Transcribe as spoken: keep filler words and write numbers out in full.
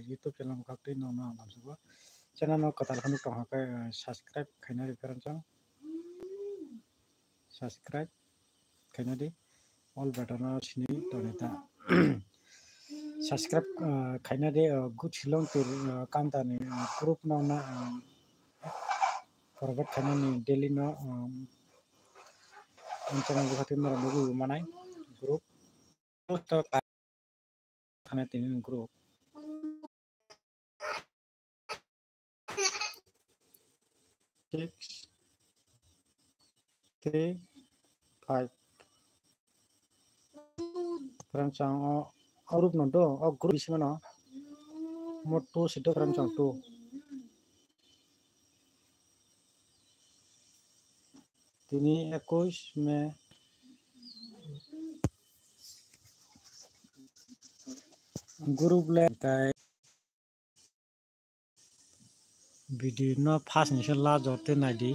YouTube channel wngkha tei nono ang lamsukgo. Channel no kwtal phano tongkha khe, eh, subscribe khaina di friends chong. Subscribe khaina di. All button no sini toni ta. Subscribe, ah, khaina di, ah, good Shillong tour, ah, kanta ni, ah, group no na, ah, forward khaina ni daily no, um, ang channel bwkha twi norok nugwi manai group. Post o ka-, khana tini group. Six, three, five. Friends, ang o, o group no do, o group isi mano. Mo two si do, friends, ang two. Tini ekush May. Group le tai video no first ni se last jor te nai di.